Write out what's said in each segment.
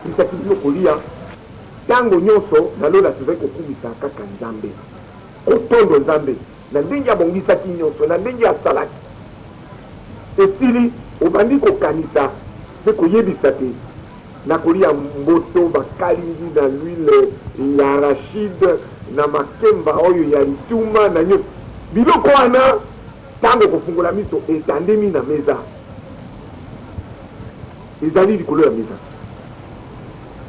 Asilisaki bino kolia, tango nyonso na lola tozali kokumisa kaka Nzambe, kotondo Nzambe na ndenge abongisaki nyonso, na ndenge asalaki. Esili, obandi kokanisa pe koyebisa te nakolia mboto bakalingi na l'huile ya arachide na makemba oyo ya lituma na nyonso. Biloko wana tango okofungola miso etandemi na meza. Ezali likolo ya meza.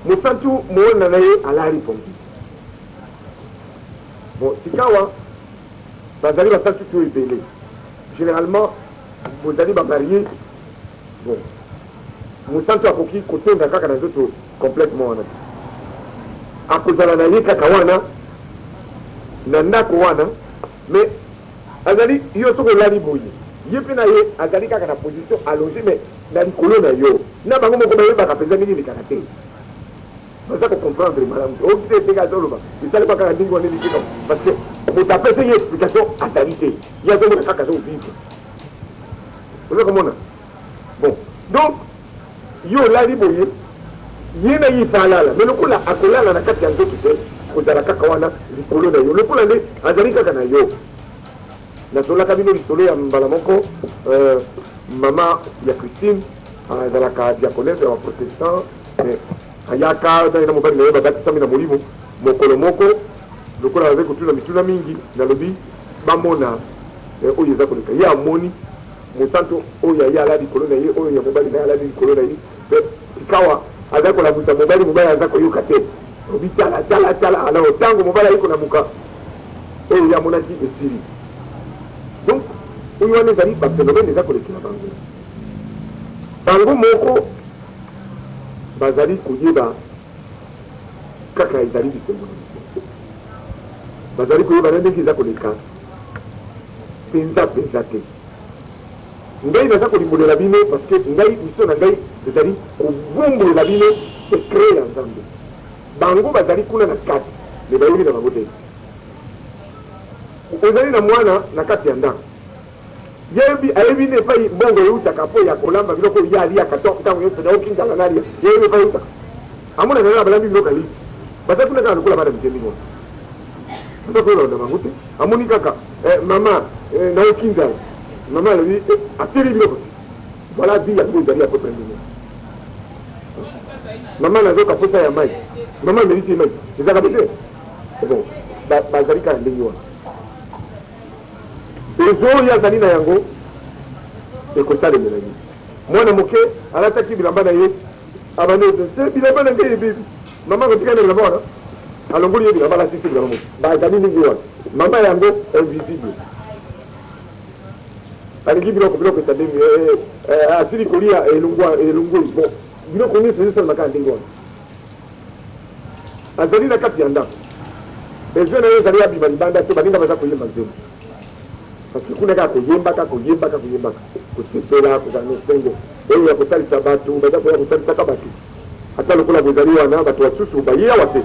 Mosantu moona na ye alali pongi. Bon, sikawa bazali basantu to ebele. Generalement bozali ba maries, bon, mosantu akoki kotonda kaka na nzoto complètement wana te. Akozala na ye kaka wana na ndako wana, mais azali yo soki olali boye, ye pe na ye azali kaka na position allongee mais na likolo na yo. Na bango moko bayebaka penza ndenge elekaka te. Baza ko comprendre malamu te. Oyoki te ndenge azo loba esalema kaka ndenge wana eleki kaka parce que moto apesi ye explication azali te. Ye azo mona kaka azo vivre. Oza komona? Bon, donc yo olali boye, ye na ye fa alala, mais lokola akolala na kati ya nzoto te, kozala kaka wana likolo na yo, lokola nde azali kaka na yo. Nasololaka bino lisolo ya mbala moko, euh, mama ya Christine azalaka diaconesse ya ba protestants, mais ayaka na ye na mobali na ye babatisami na Molimo. Mokolo moko, lokola bazali kotuna mituna mingi, nalobi bamona oyo eza koleka. Ye amoni mosantu oyo ya ye alali likolo na ye, oyo ya mobali na ye alali likolo na ye, mpe sikawa azali kolamusa mobali, mobali aza koyoka te. Alobi, Tala, tala, tala! Alors tango mobali aye kolamuka, oyo ye amonaki esili. Donc, oyo wana ezali ba phenomènes eza kolekela bango. Bango moko bazali koyeba kaka ezali bisengo na biso. Bazali koyeba na ndenge eza koleka penza penza te. Ngai naza kolimbolela bino parce que ngai mission na ngai ezali kobombolela bino secret ya Nzambe. Bango bazali kuna na kati mais bayebi na bango te. Ozali na mwana na kati ya ndako, yebi ayebi nde epai mbongo eutaka mpo ya kolamba biloko oyo ye aliaka ntango nyonso, nayoki nzala nalia, ye ayebi epai eutaka? Amonaka kaka balambi biloko alii. Baza kuna kaka lokola bana mike ndenge wana. Baza koyeba na bango te. Amoni kaka eh, mama eh, nayoki nzala. Mama alobi eh, ateli biloko te. Voilà vie yango ezali à peu près ndenge wana. Mama nazoka posa ya mai. Mama amelisi ye mai. Ezalaka boye te? Bon, bazali kaka ndenge wana. Besoin oyo azali na yango ekosalemela ye. Mwana moke alataki bilamba na ye, abandi te bilamba na ngai ebebi. Mama akotika ye na bilamba wana? Alongoli ye bilamba, alatisi ye bilamba mosusu. Bazali ndenge wana. Mama yango invisible. Alingi biloko, biloko esalemi, eh, eh, asili kolia elongwa, elongwe. Bon, biloko nyonso ezosalema kaka ndenge wana. Azali na kati ya ndako. Besoin na ye ezali abima libanda te, baninga baza koyemba nzembo. Parce que kuna kaka koyembaka, koyembaka, koyembaka, kosepela, kozala na esengo. Oyo ya kosalisa bato, baza koya kosalisaka bato. Ata lokola bozali wana, bato basusu baye awa te.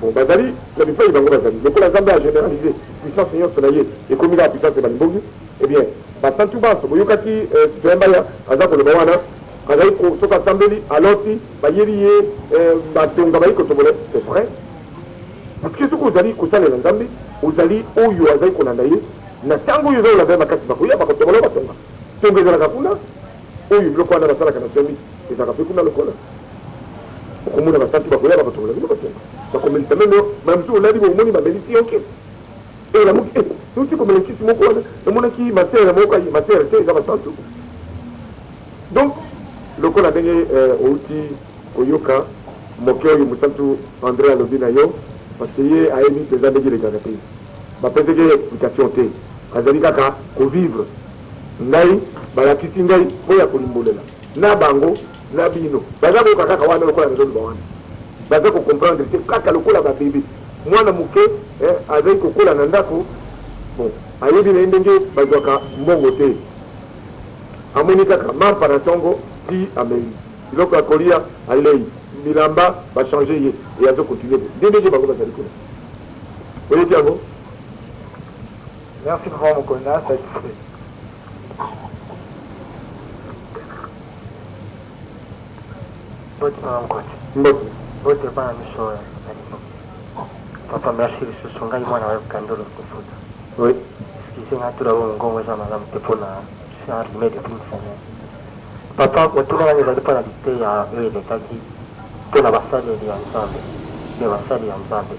Bon, bazali na bipai bango bazali. Lokola Nzambe a generaliser puissance nyonso na ye, ekomi kaka puissance ya balimbogi. Eh bien, basantu banso, boyokaki citoyen Mbaya aza koloba wana, azali ko, soki asambeli, aloti, bayeli ye batonga bayi kotobola ye. C'est vrai. Parce que soki ozali kosalela Nzambe, ozali oyo azali kolanda ye, na tango oyo oza kolanda ye makasi, bakoya bakotobola yo batonga. Tonga ezalaka kuna, oyo biloko wana basalaka na service ezalaka pe kuna lokola. Okomona basantu bakoya bakotobola bino batonga. Bakomelisa meme yo, mbala mosusu olali boye omoni bamelisi yo nkisi. Eh olamuki, eh touti komela nkisi moko wana, namonaki ma sœur moko aye, ma sœur te eza basantu. Donc lokola ndenge owuti koyoka moke oyo mosantu Andre alobi na yo, parce que ye ayebi penza ndenge elekaka te, bapesaki ye explication te, azali kaka ko vivre. Ngai balakisi ngai mpo ya kolimbolela na bango na bino. Baza koyoka kaka wana lokola nazoloba wana, baza ko comprendre te, kaka lokola ba bebe. Mwana moke eh, azali kokola na ndako, bon ayebi na ye ndenge bazwaka mbongo te. Amoni kaka mampa na tongo ti ameli, biloko ya kolia alei, bilamba ba changer ye et azo continuer boye. Nde ndenge bango bazali kuna. Oyoki yango? Merci papa mokonzi na satisfait. Mbote papa mokonzi. Mbote. Mbote bana miso ya Limpopo. Papa merci lisusu ngai mwana wa yo Kandolo Kofuta. Oui. Excusez nga tula oyo mongongo eza malamu te mpo na je suis enrhumé depuis une semaine. Papa motuna nanga ezali mpo na liteya oyo elekaki mpo na basaleli ya Nzambe mpe basali ya Nzambe.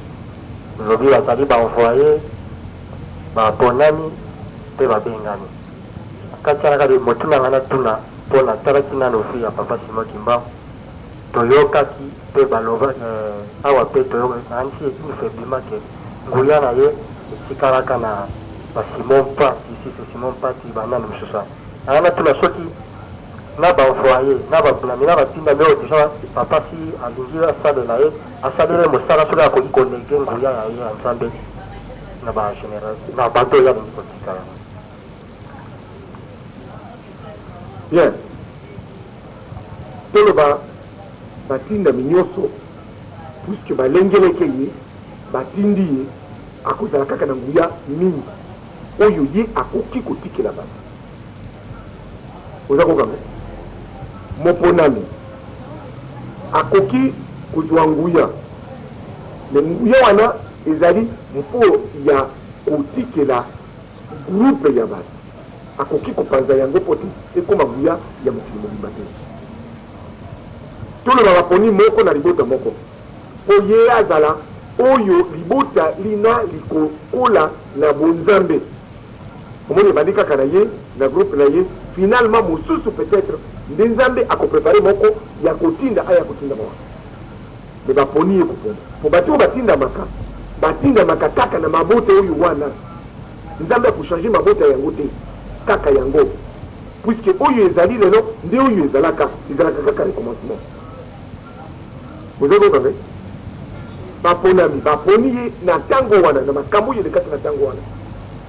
Olobi bazali ba envoye, baponami mpe babengami. Kati wana kaka motuna ngai natuna mpo natalaki nano vie ya papa Simon Kimbangu toyokaki mpe baloba awa mpe toyoka nakanisi une ebima ke nguya na ye etikalaka na ba Simon Mpati sisi Simon Mpati banani mosusu wana. Nanga natuna soki na ba envoye na baponami na batindami oyo deja papa si alingi asalela ye asalela ye mosala soki akoki kolege nguya ya ye ya Nzambe na ba generation na bato oyo alingi kotika yango. Bien. Toloba batindami nyonso puisque balengeleke ye, batindi ye, akozala kaka na nguya mingi oyo ye akoki kotikela bato. Oza kokanga? Moponami akoki kozwa nguya, mais nguya wana ezali mpo ya kotikela groupe ya bato. Akoki kopanza yango mpo te ekoma nguya ya mokili mobimba te. Toloba baponi moko na libota moko mpo ye azala oyo libota lina likokola na bonzambe. Omoni ebandi kaka na ye na groupe na ye finalement mosusu peut etre nde Nzambe ako preparer moko ya kotinda aya kotindama wana. Mais baponi ye kopona po bato oyo batindamaka batindamaka kaka na mabota oyo wana. Nzambe ako changer mabota yango te kaka yango puisque oyo ezali lelo nde oyo ezalaka ezalaka kaka recommencement. Bozali koyoka ngai? Baponami, baponi ye na ntango wana, na makambo oyo elekaki na ntango wana,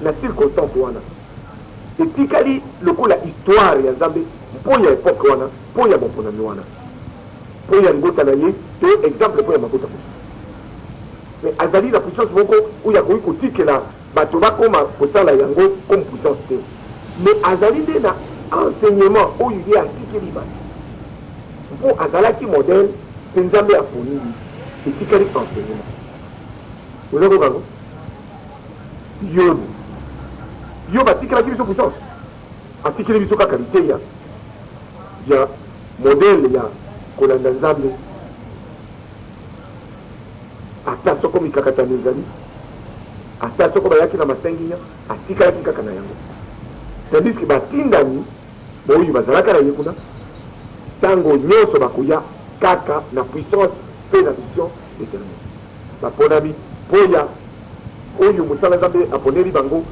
na circonstance wana. Etikali lokola histoire ya Nzambe mpo ya epoque wana, mpo ya moponami wana, mpo ya libota na ye, to exemple mpo ya mabota mosusu. Mais azali na puissance moko oyo akoki kotikela bato bakoma kosala yango comme puissance te. Mais azali nde na enseignement oyo ye atikeli bato. Mpo azalaki modèle mpe Nzambe aponi ye. Etikali enseignement. Oza koyoka yango? Yobo. Yobo atikelaki biso puissance? Atikeli biso kaka liteya ya modèle ya kolanda Nzambe. Ata soko mikakatano ezali, ata soko bayaki na masenginya, atikalaki kaka na yango. Tandis que batindami baoyo bazalaka na ye kuna, tango nionso bakoya kaka na puissance mpe na mission determinee. Baponami mpo ya oyo mosala Nzambe aponeli bango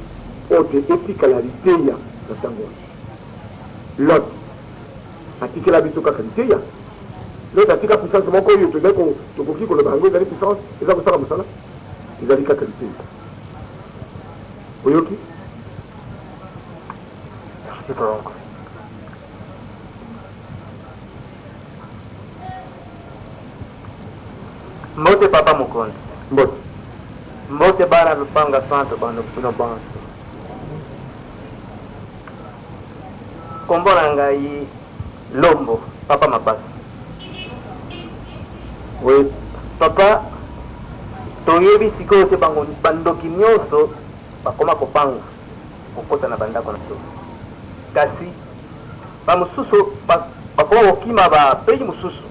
mpo te etikala liteya na tango wana. Lot atikela biso kaka liteya. Lot atika puissance moko oyo tozali ko, tokoki koloba yango ezali puissance eza kosala mosala, ezali kaka liteya. Oyoki? Merci donc. Mbote papa mokonzi. Mbote. Mbote bana lupanga centre bano bino banso. Kombo na ngai Lombo papa Mapasa. Oui. Papa toyebi sikoyo te bango bandoki nionso bakoma kobanga kokota na bandako na biso kasi ba mosusu bakoma kokima ba pays mosusu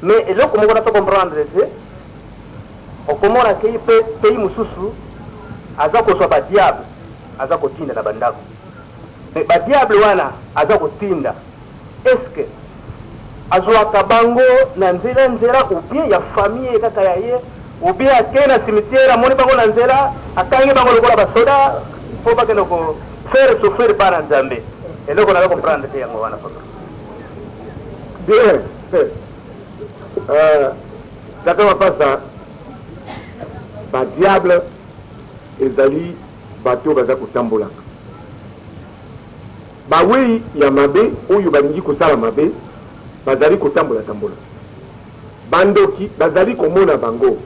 mais eloko moko nazo comprendre te okomona ke pe pays mosusu aza kozwa ba diable aza kotinda na bandako mais ba diable wana aza kotinda est ce que azuaka bango na nzela nzela ou bien ya famille kaka ya ye ou bien ake na cimetière amoni bango na nzela akangi bango lokola ba soda po bakende ko faire souffrir bana nzambe eloko nazo comprendre te yango wana papa. Bien euh, tata mapasa ba diable ezali bato oyo baza kotambolaka Bawei ya mabe oyo balingi kosala mabe bazali kotambola-tambola. Bandoki bazali komona bango.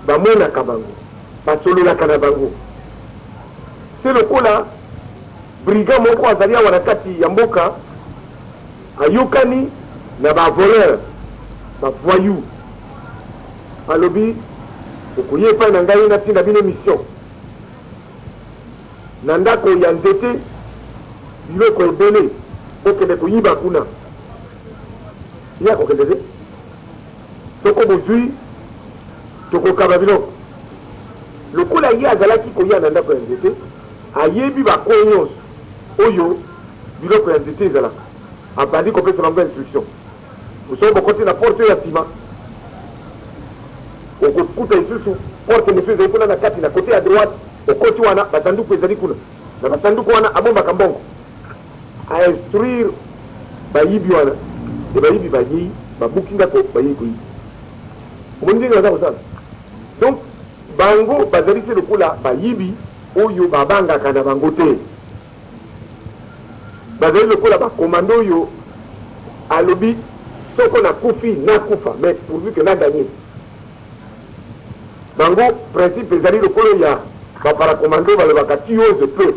Bamonaka bango, basololaka na bango. Se lokola brigand moko azali awa na kati ya mboka, ayokani na ba voleurs. Ba voyous. Alobi okoya epai na ngai natinda bino mission. Na ndako ya nzete biloko ebele bokende koyiba kuna. Ye akokende te. Soko bozui tokokaba biloko. Lokola ye azalaki koya na ndako ya nzete, ayebi ba coins nionso oyo biloko ya nzete ezalaka. Abandi kopesa bango instruction. Soki bokoti na porte oyo ya sima, okokuta lisusu porte mosusu ezali kuna na kati na cote ya droite. Okoti wana, ba sanduku ezali kuna. Na ba sanduku wana abombaka mbongo. A instruire bayibi wana et bayibi bayei, babuki ndako, bayei koyiba. Omoni ndenge baza kosala? Donc bango bazali se lokola bayibi oyo babangaka na bango te. Bazali lokola ba commando oyo alobi soko nakufi nakufa mais pourvu que na gagner. Bango principe ezali lokolo ya ba paracommando balobaka tu oses peu.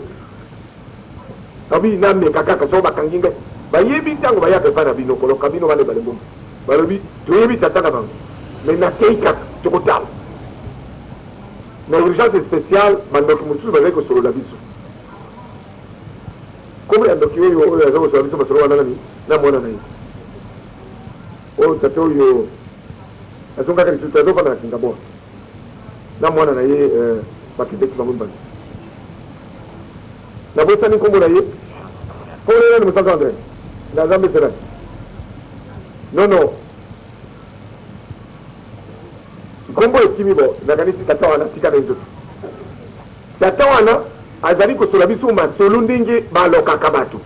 Balobi nameka kaka soko bakangi ngai. Bayebi tango bayaka epai na bino koloka bino wana ebale mbongo. Balobi toyebi tata na bango mais nakei kaka tokotala. Na urgence speciale bandoki mosusu bazali kosolola biso. Kombo ya ndoki oyo oyo aza kosolola biso masolo wana nani na mwana na ye oyo tata oyo azongaka lisusu te azofanda na Kingabwa na mwana na ye bakendeki bango mibale nabosani nkombo na ye kombo na ye nani mosantu Andre na Nzambe selani non non nkombo ekimi bo nakanisi tata wana tika na ye nzoto Tata wana azali kosola biso masolo ndenge balokaka bato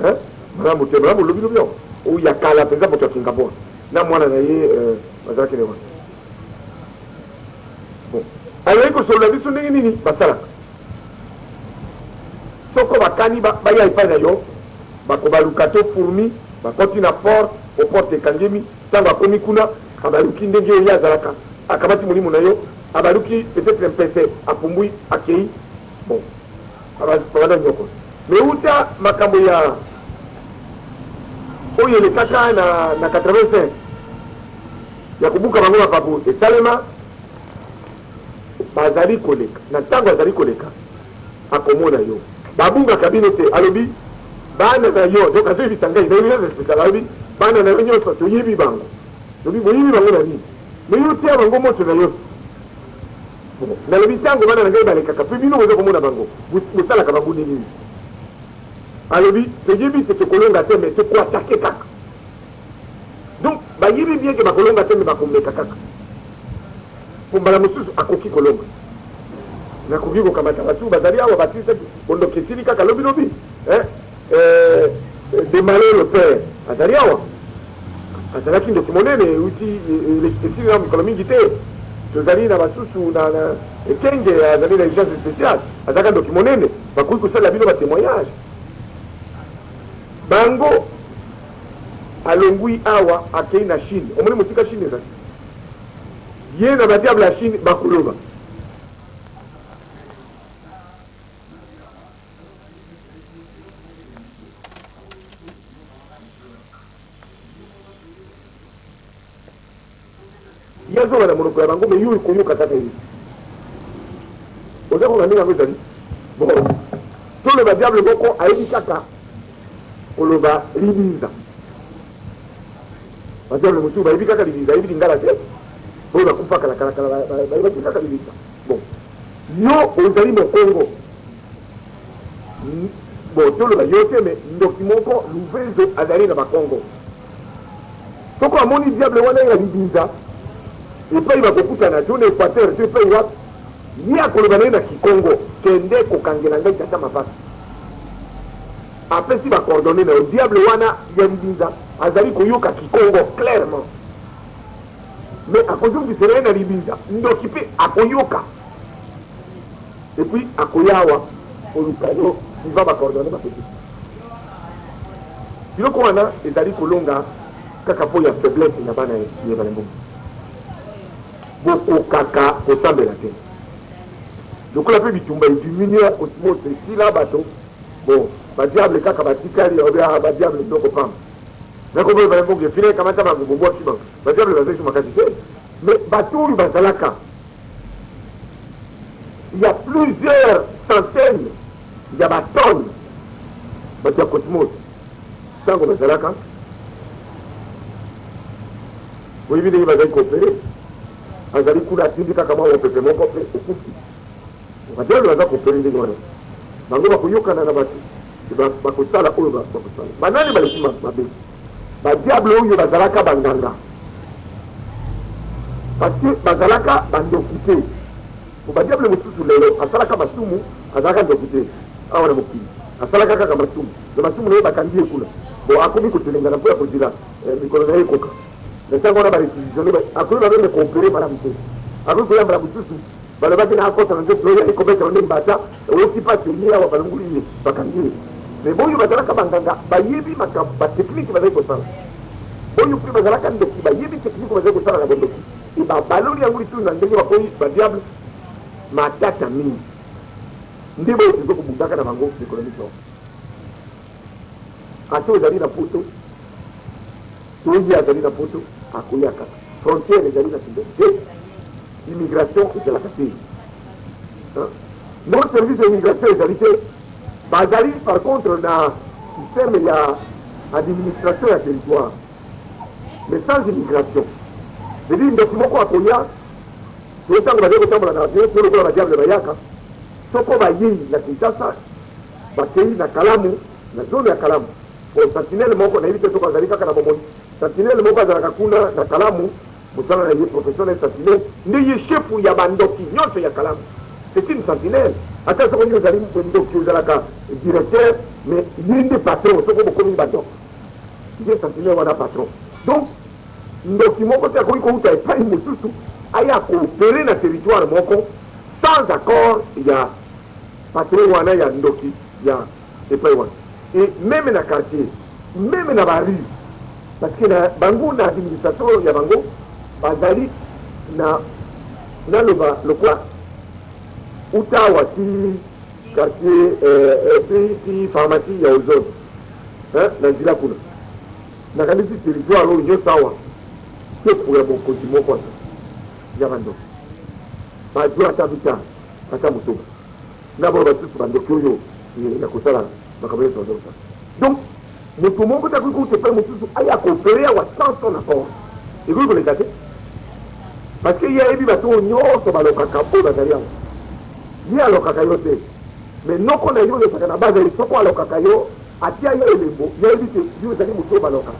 hein malamu te malamu olobi lobi yango oyo ya kala mpenza moto ya Kingabwa na mwana na ye euh, bazalaki ne wana bon azali kosolola biso ndenge nini basalaka soko bakani baya epai na yo bakobaluka to fourmi bakoti na porte o porte ekangemi ntango akomi kuna abaluki ndenge ye azalaka akamati molimo na yo Abaluki peut etre mpese apumbui akeyi bon abanda niokola mais wuta makambo ya oyo elekaka na na 85 ya kobuka bango mapapu esalema bazali koleka na ntango azali koleka akomona yo babungaka bino te alobi bana na yo donc azoyebisa ngai nayebi naza spécial alobi bana na yo nyonso toyebi bango lobi boyebi bango na nini Mais yo tia bango moto na yo. Bon, nalobi tango bana na ngai balekaka pe bino boza komona bango, bosalaka bango ndenge nini? Alobi toyebi te tokolonga te mais toko attaquer kaka. Donc bayebi bien ke bakolonga te mais bakomeka kaka. Po mbala mosusu akoki kolonga. Nakoki kokamata basusu bazali awa batilisaki bondoki esili kaka lobi lobi. Eh, eh, Demale le père azali awa. Azalaki ndoki monene euti esili na mikolo mingi te. Tozali na basusu na, na Ekenge azali na urgence speciale, azalaka ndoki monene, bakoki kosalela bino ba temoignage. Bango alongui awa akei na Chine, omoni mosika Chine ezali, ye na ba diable ya Chine bakoloba. Ye azoba na monoko ya bango mais yo okoyoka kaka ye. Oza koka ndenge yango ezali? Bon, toloba diable moko ayebi kaka koloba libinza. Ba diable mosusu bayebi kaka libinza, ayebi lingala te. Oyo bakufa kala kala kala bayebaki kaka libinza. Bon, yo ozali mokongo. Bon, toloba yo te mais ndoki moko Luvezo azali na bakongo. Soko amoni diable wana ya libinza epai bakokutana to na Equateur to epai wapi, ye akoloba na ye na kikongo, kende kokangela ngai tata mapasa. Apesi ba coordonnees na yo. Diable wana ya libinza azali koyoka kikongo clairement, mais akozongisela ye na libinza. Ndoki pe akoyoka et puis akoya awa koluka yo suivant ba coordonnees bapesi. Biloko wana ezali kolonga kaka mpo ya faiblesse ya bana ya Ebale Mbongo. Bokokaka kosambela te. Lokola mpe bitumba ediminuer osmose esila bato, bon ba diable kaka batikali, obe ah ba diable biloko pamba. Nakomona bana mbongo efina ekamata bango bobwaki bango. Ba diable bazali so makasi te. Mais bato oyo bazalaka il y a plusieurs centaines ya ba tonnes bato ya cosmos ntango bazalaka oyebi ndenge bazali koopere azali kuna atindi kaka mwa mopepe moko mpe okufi badiable baza koopere ndenge wana bango bakoyokana na bato bakosala oyo bakosala banani baleki mabe badiable oyo bazalaka banganga parce que bazalaka bandoki te po badiable mosusu lelo asalaka masumu azalaka ndoki te awa na mokili asalaka kaka masumu na masumu na ye bakangi ye kuna bon akomi kotelengana mpo ya kozila eh, mikolo na ye ekoka na ntango wana barequisitionne akoki babende koopere malamu te akoki koyambala mosusu balobaki na akota na nzoto oyo ekobeta nde mbata oyoki mpasi ye awa balongoli ye bakangi ye me boyo bazalaka banganga bayebi makambo bateknike bazali kosala oyo mpe bazalaka ndoki bayebi teknike bazali kosala na bondoki e babaloli yango lisusu na ndenge bakoyi badiable matata mingi nde boyo tozo kobundaka na bango mikolo nyonso ata ozali na poto to ye azali na poto akoya kaka frontière ezali na kindoki te immigration ezalaka te non service ya immigration ezali te bazali par contre na système ya administration ya territoire mais sans immigration c'est-à-dire ndoki moko akoya to ntango bazali kotambola na avion to lokola badiable bayaka soko bayei na Kinshasa bakei na Kalamu na zone ya Kalamu po sentinelle moko nayebi te soko azali kaka na bomoi sentinelle moko azalaka kuna na Kalamu mosala na ye profession na ye sentinelle nde ye chef ya bandoki nyonso ya Kalamu c'est une sentinelle ata soko nde ozali ndoki ozalaka directeur mais ye nde patron soko bokomi bandoki ye sentinelle wana patron donc ndoki moko te akoki kouta epai mosusu aya koopere na territoire moko sans accord ya patron wana ya ndoki ya epai wana et meme na quartier meme na ba rue parce que na bango na administration ya bango bazali na naloba lokola uta awa ti quartier ti ti pharmacie ya ozone na nzela kuna nakanisi territoire oyo nyonso awa chef ya bokonzi moko ata ya bandoki bazwa ata mitano ata motoba na bango basusu bandoki oyo ya kosala makambo nyonso baza kosala donc moto moko te akoki kouta epai mosusu aya koopere awa sans son accord ekoki koleka te parce que ye ayebi bato oyo nyonso balokaka oyo bazali awa ye alokaka yo te mais noko na yo oyo ezalaka na base ye soko alokaka yo atia yo elembo ye ayebi te yo ozali moto oyo balokaka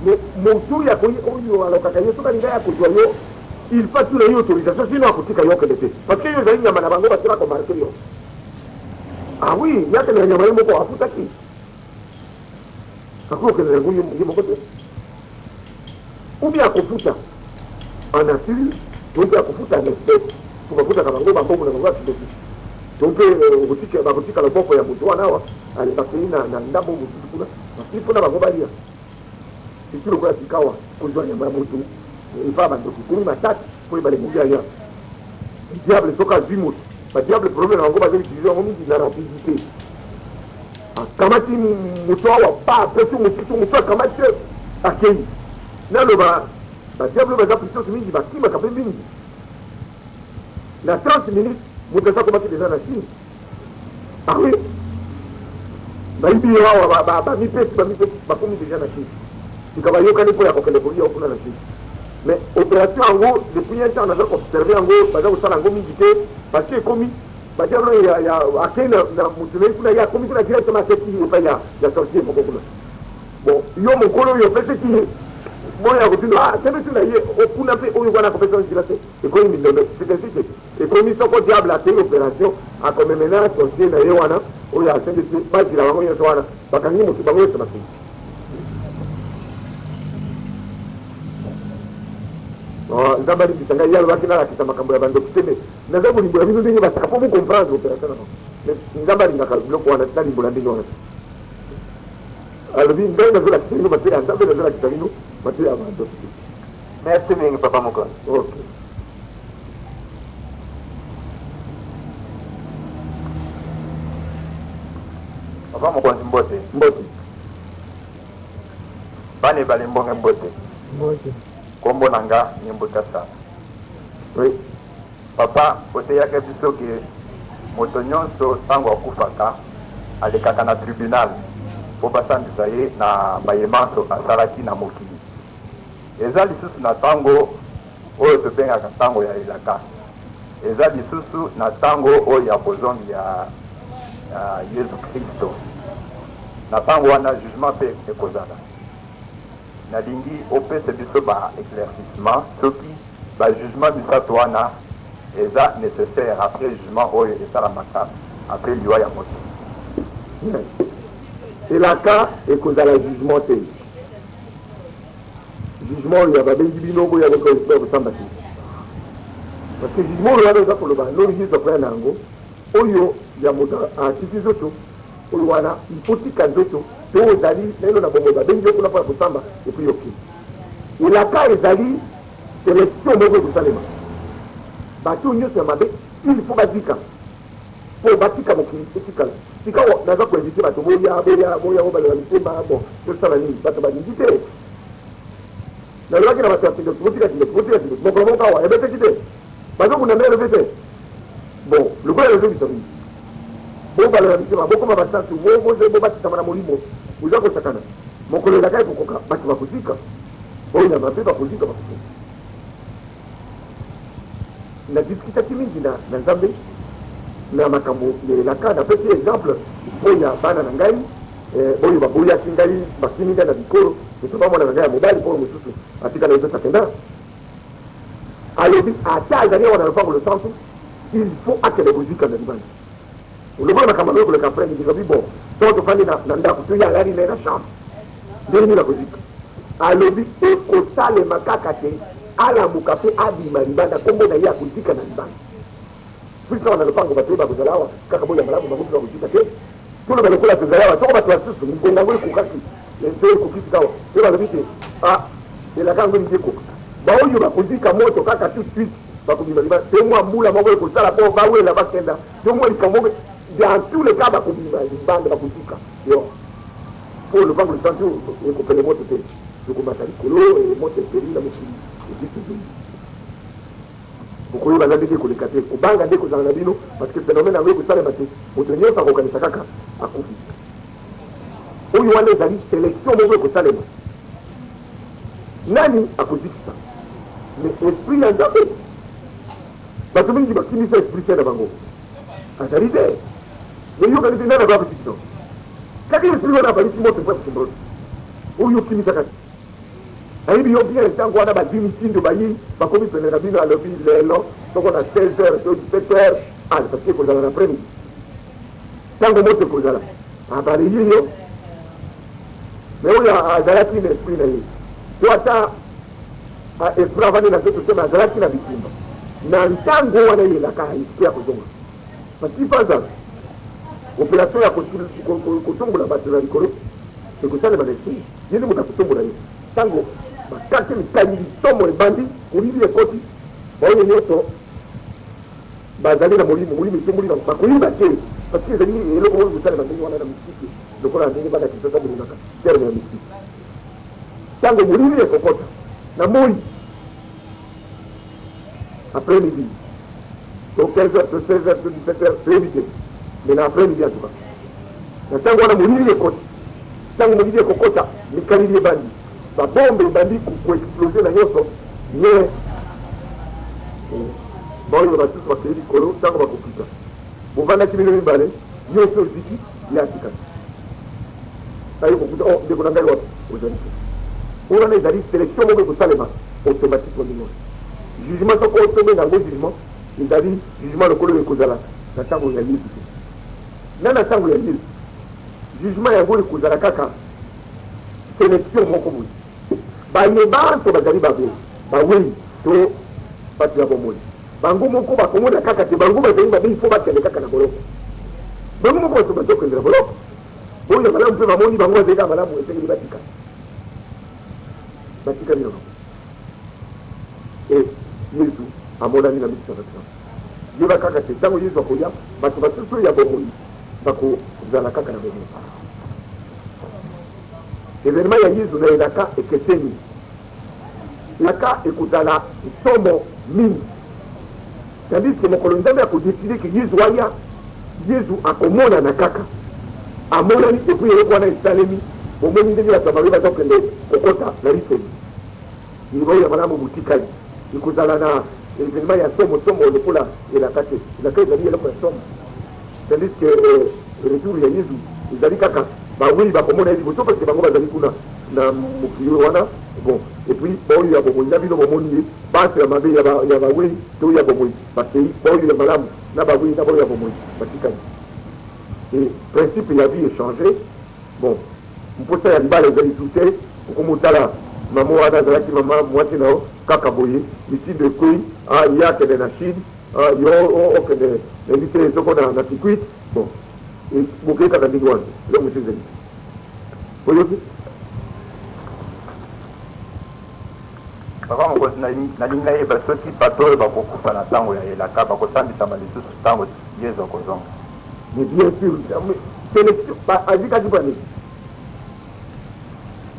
mais moto oyo akoyi oyo alokaka yo soki alingi aya kozwa yo il faut atuna ye autorisation sinon akotika yo okende te parce que yo ozali nyama na bango basila komarke yo ah oui ye akende na nyama ye moko afutaki akoki kokende na yango ye moko te ou bien akofuta en nature to mpe akofuta en espèce po bafutaka bango bambongo na bango ya kindoki to mpe bakotika loboko ya moto wana awa bakei na ndambo mosusu kuna bakei mpona bango balia surtout lokola sikawa kozwa nyama ya moto epa bandoki komi matata mpo ebale mobi aya diable soki azwi moto badiable problème na bango baza utilize yango mingi na rapidité akamati moto awa pa apesi mosusu moto akamati te akei naloba badiable baza puissance mingi bakimaka mpe mingi na 30 minutes moto aza komaki deja na Chine ah oui bayibi ye awa bamipesi bamipesi bakomi deja na Chine sika bayokani mpo ya kokende kolia kuna na Chine mais opération yango depuis un temps naza koobserve yango baza kosala yango mingi te parce que ekomi badiable ya ya akei na motu na ye kuna ye akomi kuna directement aketi epai ya ya sorcier moko kuna bon yo mokolo oyo opesaki ye boya kotuna ah kende tuna ye okuna mpe oyo wana akopesa nzela te ekomi mindondo c'est ainsi que ekomi soko diable akei opération akomemena sorcier na ye wana oyo asengisi bazila bango nyonso wana bakangi motu bango nyonso bakei nzambe alimbisa ngai ye alobaki nalakisa makambo ya bandoki te me naza kolimbola bino ndenge basaka mpo bocomprendre opération na bango mais nzambe alingaka biloko wana nalimbola ndenge wana alobi ngai nazolakisa bino mateya ya nzambe nazolakisa bino mateya ya bandoki te merci mingi papa mokonzi ok papa mokonzi mbote mbote. Bana ebale mbonge mbote. Mbote. Kombo na nga Nyembuta Sala. Oui. Papa oteyaka biso ke moto nyonso tango akufaka alekaka na tribunal po basambisa ye na maye manso asalaki na mokili. Eza lisusu na tango oyo tobengaka tango ya elaka. Eza lisusu na tango oyo ya bozongi ya Yezu Kristo. Na tango wana jugement pe ekozala. Nalingi opesa biso ba eclaircissement soki ba jugement misato wana eza necessaire après jugement oyo esalamaka après liwa ya moto. Bien. Elaka ekozala jugement te. Jugement oyo ya babengi bino boya boya kosamba te. Parce que jugement oyo wana oza koloba lobi Yesu akoya na yango oyo ya moto atiki nzoto oyo wana il faut tika nzoto to ozali naino na bomoi babengi yo kuna mpo ya kosamba epuis oke. Elaka ezali selection moko ekosalema. Bato oyo nyonso ya mabe il faut bazika mpo batika mokili etikala. Sikawa naza ko inviter bato boya boya boya bobalola mitema bon tosala nini bato balingi te. Nalobaki na bato ya kindoki botika kindoki botika kindoki mokolo moko awa ebeteki te bazobunda nde elobi te bon lokola nazobisa bino bobalola mitema bokoma basantu bobatisama na molimo boza kosakana mokolo elaka ekokoka bato bakozika oyo ya mabe bakozika bakokufa. Na discutaki mingi na na Nzambe na makambo ya elaka. Napesi exemple mpo ya bana na ngai oyo baboyaki ngai, bakimi ngai na bikolo, notamment mwana na ngai ya mobali mpo oyo mosusu atikala ye mpe akenda. Alobi ata azali awa na lopango losantu, il faut akende kozika na libanda. Lokola makambo yango ekoleka après midi, alobi bon, soki tofandi na na ndako to ye alali na ye na chambre, ndenge nini akozika? Alobi ekosalema kaka te alamuka pe abima libanda, kombo na ye akozika na libanda. Puisque awa na lopango bato oyo bakozala awa kaka boya malamu, bango pe bakozika te. Toloba lokola tozali awa, soko bato basusu ngonga yango ekokaki to ekoki sikawa, pe balobi te ah elaka yango elingi ekoka, baoyo bakozika moto kaka tout de suite bakobima libanda, to mwa mbula moko ekosala po bawela bakenda, to mwa likambo moko, dans tous les cas bakobima libanda, bakozika dehors. Po lopango losantu ekopele moto te, tokomata likolo, moto epeli na mokili, epuis tozongi. Bokoyeba nga ndenge ekoleka te, kobanga nde ekozala na bino, parce que phenomène yango ekosalema te, moto nionso akokanisa kaka akufi. Oyo wana ezali selection moko ekosalema. Nani akozikisa? Mais esprit ya Nzambe. Bato mingi bakimisa esprit saint na bango. Azali te. Mais yo okanisi nani akoya kozikisa yo? Kaka esprit wana abalisi moto mpo ya kotumba yo. Oyo okimisaka te. Nayebi yo bien tango wana bazui mitindo bayi bakomi pene na bino alobi lelo soko na 16 heures to 17 heures ah parce que ekozala na après midi tango moto ekozala abalaye yo mais oyo azalaki na esprit na ye to ata esprit avandi na nzoto te mais azalaki na bitumba na ntango wana eyelaka esprit akozonga parce qu'il faut azala operation ya kotombola bato na likolo ekosalema na esprit. Ye nde moto akotombola yo. Ntango bakake mikangi lisomo ebandi, molili ekoti, baoyo nyonso bazali na Molimo, Molimo etomboli bango, bakoyeba te, parce que ezali eloko moko ekosalema ndenge wana na mystique, lokola ndenge bana Kinshasa bolingaka terme ya mystique. Ntango molili ekokota na moi, après midi, to 15 heures, to 16 heures, to 17 heures, toyebi te, mais na après midi en tout cas, na ntango wana molili ekoti. Ntango molili ekokota, mikalili ebandi, ba bombe ebandi ko exploser na nyonso nye. Baoyo basusu bakei likolo, ntango bakokita, bovandaki bino mibale, yo osi oziki, ye atikali. Aye kokuta, oh, ndeko na ngai wapi? Ozali te. Oyo wana ezali selection moko ekosalema automatiquement ndenge wana. Jugement soko tobenga yango jugement, ezali jugement lokola oyo ekozala na ntango ya Yesu te. Na na ntango ya Yesu, Jugement yango ekozala kaka selection moko boye. Baye banso bazali babe, bawei to bato ya bomoi, bango moko bakomona kaka te bango bazali mabe, il faut bakende kaka na boloko. Bango moko bato bazokende na boloko. Oyo ya malamu mpe bamoni bango bazali kaka malamu, esengeli batika. Batikali na bango. E Yezu amonani na miso ya bato banso. Yeba kaka te ntango Yezu akoya, bato basusu ya bomoi Bako zala kaka na bomoi. Evenement ya Yezu na elaka ekeseni. Elaka ekozala nsomo mingi. Tandis que mokolo Nzambe ako decider que Yezu aya, Yezu akomonana kaka. Amonani et puis eloko wana esalemi, bomoni ndenge bato ya mabe baza kokende kokota na lifelo. Liloba oyo ya malamu botikali ekozala na evenement ya somo somo lokola elaka te. Elaka ezali eloko ya somo. Tandis que retour ya Yezu ezali kaka bawei bakomona ye liboso parce que bango bazali kuna na mokili oyo wana bon et puis baoyo ya bomoi na bino bomoni ye bato ya mabe ya ba ya bawei to ya bomoi bakei baoyo ya malamu na bawei na baoyo ya bomoi batikali et principe ya vie echange bon mposa ya libala ezali lisusu te okomotala mama wana azalaki mama mwasi na yo kaka boye mitindo ekwei ah, ye akende na Chine Ah yo okende nayebi te soko na na kikwit bon bokei kaka ndenge wana eloko mosusu ezali te oyoki. Papa mokonzi, nalingi nayeba soki bato oyo bakokufa na ntango ya elaka bakosambisama lisusu ntango Yezu akozonga. Mais bien sûr, selection azikaki mpo na nini?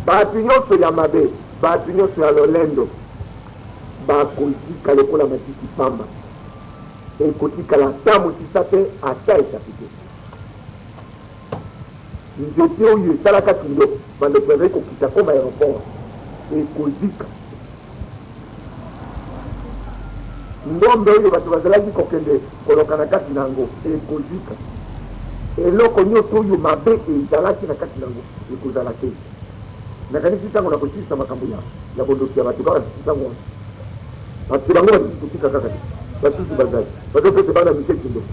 Bato nyonso ya mabe, bato nyonso ya lolendo Bakozika lokola matiti pamba, ekotikala ata mosisa te, ata etapi te. Nzete oyo esalaka kilo bandoki bazali kokita comme aeroport ekozika. Ngombe oyo bato bazalaki kokende koloka na kati na yango ekozika. Eloko nyonso oyo mabe ezalaki na kati na yango ekozala te. Nakanisi ntango nakosilisa makambo ya, ya bondoki ya bato kaka ntango wana. Parce que bango balingi kotika kaka te. Basusu bazali. Bazopesa bana mike kindoki.